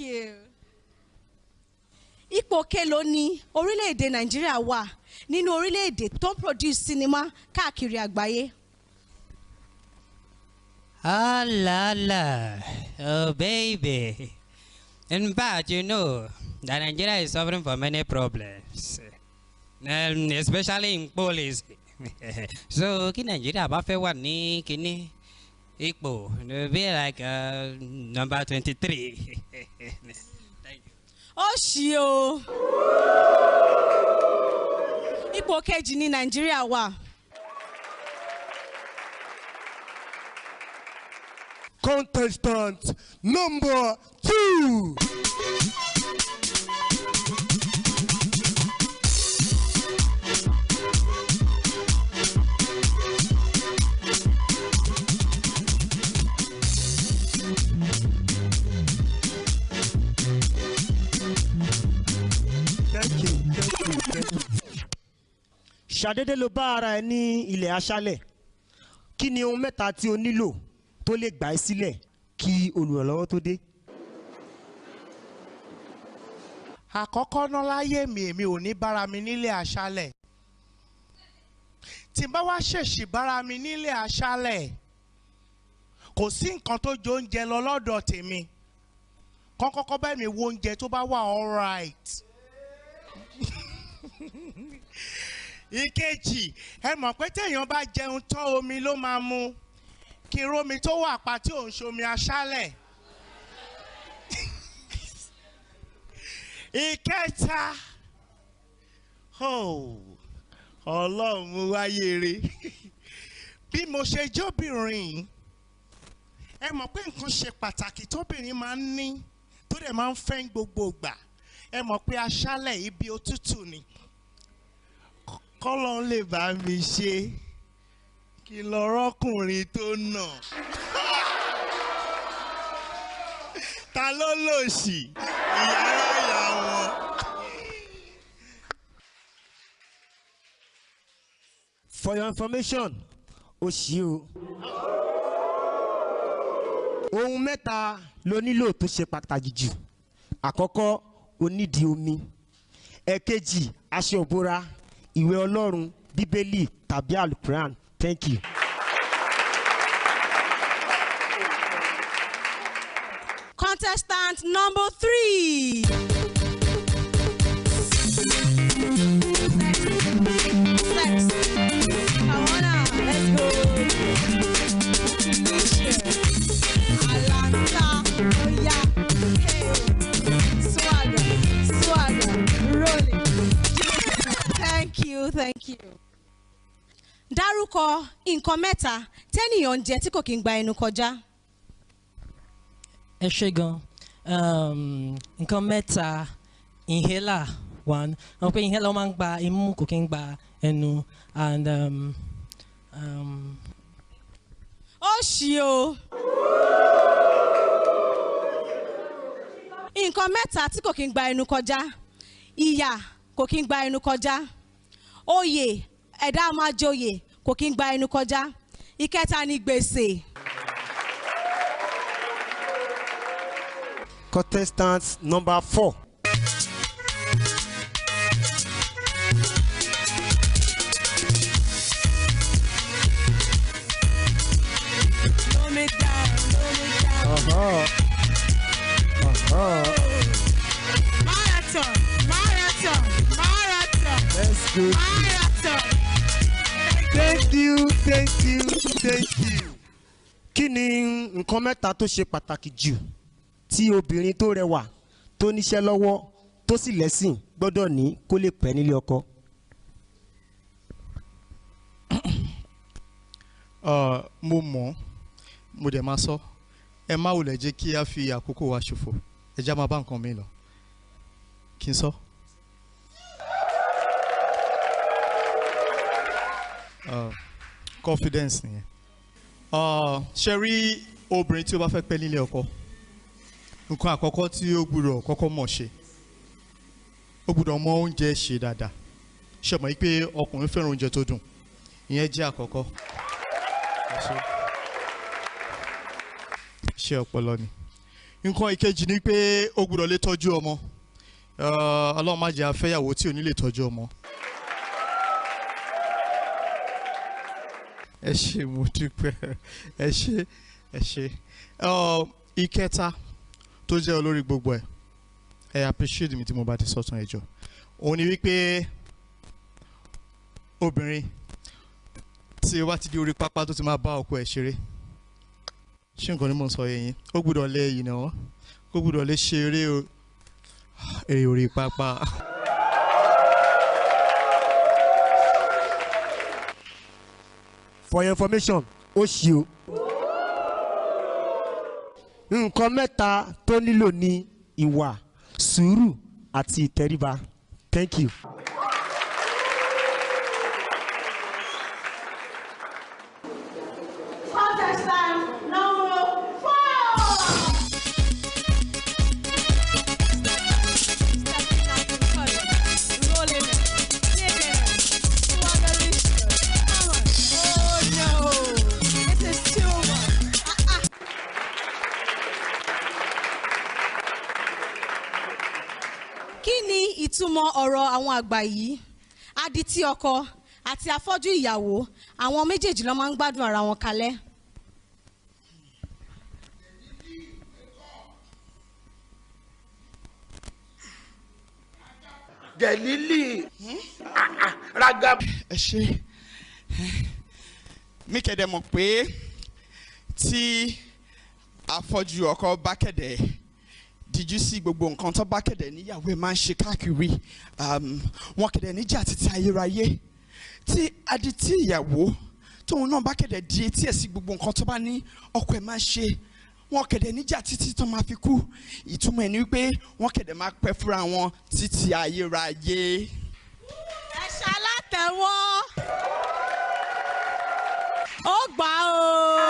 you. Ipò kélòó ni orílẹ̀-èdè Nàìjíríà wà nínú orílẹ̀-èdè tó ń produce cinema káàkiri àgbáyé? Ah la la, oh baby. In fact, you know that Nigeria is suffering from many problems, especially in police. So, kí Nigeria bá fẹ́ wà ní kíní ipò, be like number 23. Thank you. Ó ṣì o. Ipò kejì ní Nàìjíríà wà. Contestant number 2. Thank you, thank you, thank you. Ṣàdédé ló bá ara ẹ ní ilẹ̀ aṣálẹ̀. Kí ni ohun mẹ́ta tí o nílò tó lè gbà ẹ́ sílẹ̀ kí olùrànlọ́wọ́ tó dé? Àkọ́kọ́ ná láyé mi, èmi ò ní bára mi nílé aṣálẹ̀. Tí n bá wá ṣèṣì bára mi nílé aṣálẹ̀, kò sí nǹkan tó jẹ oúnjẹ lọ lọ́dọ̀ tèmi. Kán kọ́kọ́ bá mi wo oúnjẹ tó bá wà all right. Ìkejì, ẹ mọ̀ pé téèyàn bá jẹun tán omi ló máa mu. Kí n rómi tó wà pa tí ò ń ṣomi aṣálẹ̀. Ìkẹta, oh, Ọlọ́run mú wáyé re. Bí mo ṣe jóbìnrin, ẹ mọ̀ pé nǹkan ṣe pàtàkì tóbìnrin máa ń ní tó dẹ̀ máa ń fẹ́ gbogbo ìgbà. Ẹ mọ̀ pé aṣálẹ̀ ibi òtútù ni. Kọ́lọ́n lè bá mi ṣe kí lọ rọ́kùnrin tó nà. Ta ló lòṣì? Ìyára ìyá wọn. For your information, ó ṣí o. Ohun mẹ́ta ló nílò tó ṣe pàtàkì jù. Àkọ́kọ́, o nídìí omi. Ẹ̀kejì, aṣọ ìbora, ìwé Ọlọ́run, Bíbélì tàbí Alukuran. Thank you. Contestant number 3. Sex. Come on now, let's go. Felicia. Alanta. Oya. Hey. Swagger. Swagger. Rolling. Thank you, thank you. Dárúkọ nǹkan mẹ́ta tẹ́nìyàn ń jẹ tí kò kí ń gba ẹnu kọjá. Ẹ ṣé gan. Nǹkan mẹ́ta, inhaler one. Àwọn pé inhaler ó máa ń gba imú, kò kí ń gba ẹnu, and Ó ṣì o. Nǹkan mẹ́ta tí kò kí ń gba ẹnu kọjá. Ìyà kò kí ń gba ẹnu kọjá. Oyè ẹ̀dá máa joyè kò kí ń gba ẹnu kọjá. Ìkẹta ni gbèsè. Contestant number 4. Slow me down, slow me down. Marathon, marathon, marathon. Let's go. Marathon. Thank you, thank you, thank you. Kí ni nǹkan mẹ́ta tó ṣe pàtàkì jù tí obìnrin tó rẹwà tó níṣẹ́ lọ́wọ́ tó sì lẹ́sìn gbọ́dọ̀ ní kó lè pẹ́ nílé ọkọ? Mo mọ̀, mo dẹ̀ máa sọ, ẹ má wulẹ̀ jẹ́ kí a fi àkókò wa ṣòfò, ẹ já máa bá nǹkan mi lọ. Kí n sọ? Confidence nìyẹn. Ṣe rí obìnrin tí ó bá fẹ́ pẹ́ nílé ọkọ, nǹkan àkọ́kọ́ tí ó gbúdọ̀ kọ́kọ́ mọ̀ ṣe, ó gbúdọ̀ mọ oúnjẹ ṣe dáadáa. Ṣe mọ̀ pé ọkùnrin fẹ́ràn oúnjẹ tó dùn, ìyẹn jẹ́ àkọ́kọ́. Ṣé ọpọlọ ni. Nǹkan ìkejì ni pé ó gbúdọ̀ lè tọ́jú ọmọ. Ọlọ́run má jẹ́ afẹ́yàwó tí ò ní lè tọ́jú ọmọ. Ẹ ṣé, mo dúpẹ́, ẹ ṣé, ẹ ṣé. Ìkẹta tó jẹ́ olórí gbogbo ẹ̀, ẹ appreciate mi tí mo bá ti sọ̀tún ẹjọ́, òun ni wípé obìnrin tí ó bá ti di orí pápá tó ti máa bá ọkọ ẹ̀ ṣeré, ṣé nǹkan ni mò ń sọ yẹn, ó gbúdọ̀ lé yìí náà, ó gbúdọ̀ lè ṣe eré orí pápá. For your information, ó ṣì o. Nǹkan mẹ́ta tó nílò ni ìwà, sùúrù àti ìtẹríba. Thank you. Contestant number 4. Oh no, it is too much. Kí ni ìtumọ̀ ọ̀rọ̀ àwọn àgbà yìí? Adití ọkọ àti afọ́jú ìyàwó, àwọn méjèèjì ló máa ń gbádùn ara wọn kalẹ̀. Jẹ̀lílì raga. Ẹ ṣe, mi kẹ̀dẹ̀ mọ̀ pé tí afọ́jú ọkọ bá kẹ̀dẹ̀ díjú sí gbogbo nǹkan tó bá kẹ̀dẹ̀ níyàwó ẹ̀ máa ń ṣe káàkiri, wọn kẹ̀dẹ̀ níjà títí ayérayé. Tí adití ìyàwó tóun náà bá kẹ̀dẹ̀ di etí ẹ̀ sí gbogbo nǹkan tó bá ní ọkọ ẹ̀ máa ń ṣe, wọn kẹ̀dẹ̀ níjà títí tó máa fi kú. Ìtumọ̀ ẹ̀ ni wípé wọn kẹ̀dẹ̀ máa pẹ́ fúnra wọn títí ayérayé. Ẹ ṣalátẹ̀wọ́. Ó gbà ó.